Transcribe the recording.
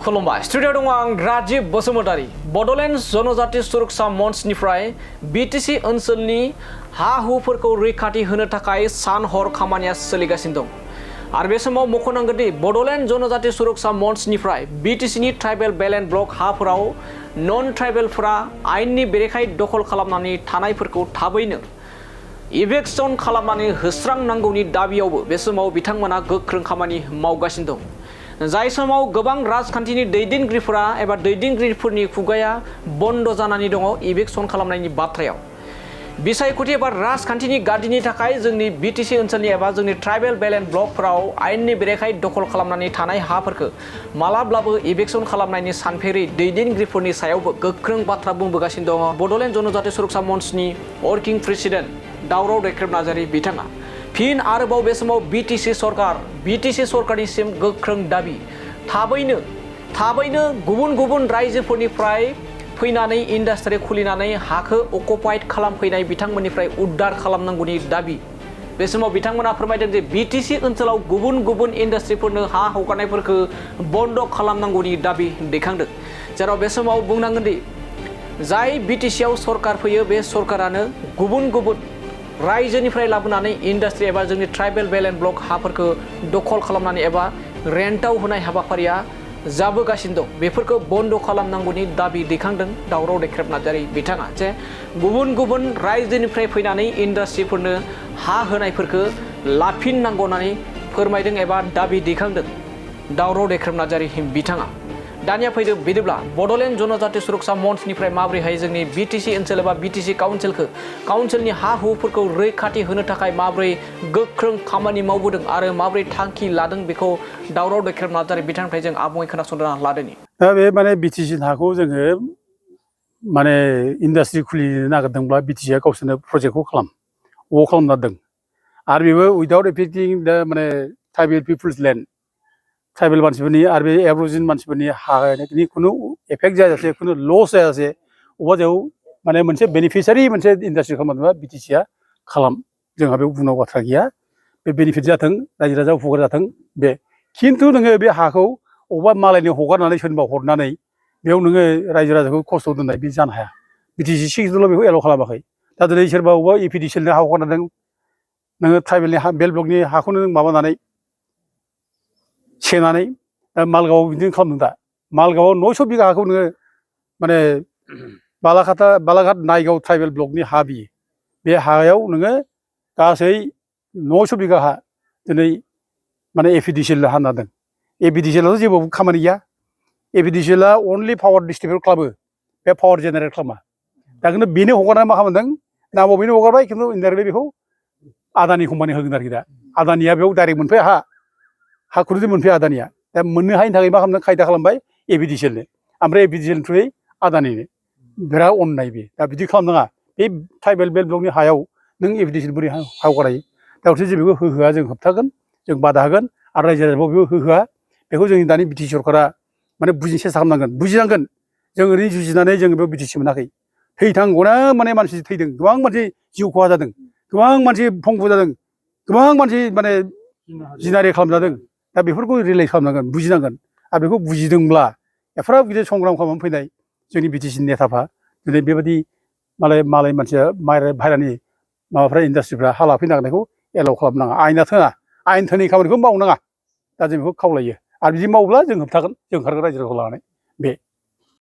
खुलुमबाय स्टुडिअ दङ आं राजीब बसुमतारी बड'लेण्ड जनजाति सुरक्षा मन्चनिफ्राय BTC ओनसोलनि हा-हुफोरखौ रैखाथि होनो थाखाय सान-हर खामानिया सोलिगासिनो दं आरो बे समाव मख'नांगोन दि बड'लेण्ड जनजाति सुरक्षा मन्चनिफ्राय BTCनि ट्राइबेल बेलेन्स ब्लक हाफोराव नन ट्राइबेलफोरा आयेननि बेरेखायै दखल खालामनानै थानायफोरखौ थाबैनो इभेक्सन खालामनानै होस्रांनांगौनि दाबियावबो बे समाव बिथांमोना गोख्रों खामानि मावगासिनो दं। जाय समाव गोबां राजखान्थिनि दैदेनगिरिफोरा एबा दैदेनगिरिफोरनि खुगाया बन्द जानानै दङ इभेक्सन खालामनायनि बाथ्रायाव बिसायख'थि एबा राजखान्थिनि गादिनि थाखाय जोंनि BTC ओनसोलनि एबा जोंनि ट्राइबेल बेलेन्स ब्लकफोराव आयेननि बेरेखायै दखल खालामनानै थानाय हाफोरखौ मालाब्लाबो इभेक्सन खालामनायनि सानफेरै दैदेनगिरिफोरनि सायावबो गोख्रों बाथ्रा बुंबोगासिनो दङ बड'लेण्ड जनजाति सुरक्षा मन्चनि वर्किं प्रेसिडेन्ट दावराव दैख्रेब नार्जारि बिथाङा फिन आरोबाव बे समाव BTC सरकारनिसिम गोख्रों दाबि थाबैनो गुबुन रायजोफोरनिफ्राय फैनानै इन्डास्ट्रि खुलिनानै हाखौ अकुपाइड खालामफैनाय बिथांमोननिफ्राय उद्धार खालामनांगौनि दाबि बे समाव बिथांमोना फोरमायदों जे BTC ओनसोलाव गुबुन इन्डास्ट्रिफोरनो हा हगारनायफोरखौ बन्द खालामनांगौनि दाबि दैखांदों जेराव बे समाव बुंनांगोन दि जाय BTC आव सरकार फैयो बे सरकारानो गुबुन रायजोनिफ्राय लाबोनानै इन्डास्ट्रि एबा जोंनि ट्राइबेल बेलेन्स ब्लक हाफोरखौ दखल खालामनानै एबा रेन्टआव होनाय हाबाफारिया जाबोगासिनो दं बेफोरखौ बन्द खालामनांगौनि दाबि दैखांदों दावराव दैख्रेब नार्जारि बिथाङा जे गुबुन रायजोनिफ्राय फैनानै इन्डास्ट्रिफोरनो हा होनायफोरखौ लाफिननांगौ होननानै फोरमायदों एबा दाबि दैखांदों दावराव दैख्रेब नार्जारि बिथाङा दानिया फैदो बिदिब्ला बड'लेण्ड जनजाति सुरक्षा मन्चनिफ्राय माबोरैहाय जोंनि BTC ओनसोल एबा BTC काउन्सिलनि हा-हुफोरखौ रैखाथि होनो थाखाय माबोरै गोख्रों खामानि मावबोदों आरो माबोरै थांखि लादों बेखौ दावराव दैख्रेब नार्जारि बिथांनिफ्राय जों आबुङै खोनासंना लादोनि। दा बे माने BTC हाखौ जोङो माने इन्डास्ट्रि खुलिनो नागिरदोंब्ला BTC आ गावसोरनो प्रजेक्टखौ खालामना दों आरो बेबो उइदाउट एफेक्टिं दा माने ट्राइबेल पिपुल्स लेन्ड ट्राइबेल मानसिफोरनि आरो बे एब्रजिन मानसिफोरनि हानि खुनु एफेक्ट जायाजासे खुनु लस जायाजासे अबेबा जायगायाव माने मोनसे बेनिफिसियारि मोनसे इन्डास्ट्रि खालामनोबा BTC आ खालाम जोंहा बेयाव बुंनांगौ बाथ्रा गैया बे बेनिफिट जाथों रायजो राजा उपकार जाथों बे खिन्थु नोङो बे हाखौ अबेबा मालायनि हगारनानै सोरनिबा हरनानै बेयाव नोङो रायजो राजाखौ खस्थ' दोननाय बे जानो हाया BTC सिक्सल' बेखौ एलाव खालामाखै दा दिनै सोरबा अबेबा EPDCLनि हा हगारनानै नोङो ट्राइबेलनि बेल ब्लकनि हाखौनो नों माबानानै सेनानै मालगावआव बिदिनो खालामदों दा मालगावआव 900 बिगा हाखौ नोङो माने बालाघाट नायगाव ट्राइबेल ब्लकनि हा बियो बे हायाव नोङो गासै 900 बिगा हा दिनै माने EPDCL हा होनना दों EPDCLआथ' जेबो खामानि गैया EPDCLआ अनलि पावार डिस्ट्रिबिउट खालामो बे पावार जेनेरेट खालामा दा खिन्थु बेनो हगारनानै मा खालामदों नामाव बेनो हगारबाय खिन्थु इनडाइरेक्टलि बेखौ आदानि कम्पानि होगोन आरोखि दा आदानिया बेयाव डाइरेक्ट मोनफैया हाखौनो मोनफैया आदानिया दा मोननो हायिनि थाखाय मा खालामदों खायदा खालामबाय EPDCLनो ओमफ्राय EPDCLनिख्रुइ आदानिनो बिराद अननाय बे दा बिदि खालामनाङा बे ट्राइबेल बेल ब्लकनि हायाव नों EPDCL बोरै हा हगारायो दा हरसे जों बेखौ होहोआ जों होबथागोन जों बादा होगोन आरो रायजो राजाखौ बेखौ होहोआ बेखौ जोंनि दानि BTC सरकारा माने बुजिनो सेस्था खालामनांगोन बुजिनांगोन जों ओरैनो जुजिनानै जों बेयाव BTC मोनाखै थैथांगौना माने मानसि थैदों गोबां मानसि जिउ खहा जादों गोबां मानसि भंग जादों गोबां मानसि माने जिनाहारि खालामजादों दा बेफोरखौ रियेलाइज खालामनांगोन बुजिनांगोन आरो बेखौ बुजिदोंब्ला एफाराब गिदिर संग्राम खालामनानै फैनाय जोंनि BTC नेताफ्रा दिनै बेबायदि मालाय मानसिया बाहेरानि माबाफ्रा इन्डास्ट्रिफ्रा हा लाफैनो नागिरनायखौ एलाउ खालामनाङा आयेना थोना आयेन थोनि खामानिखौ मावनाङा दा जों बेखौ खावलायो आरो बिदि मावोब्ला जों होबथागोन जों ओंखारगोन रायजो राजाखौ लानानै बे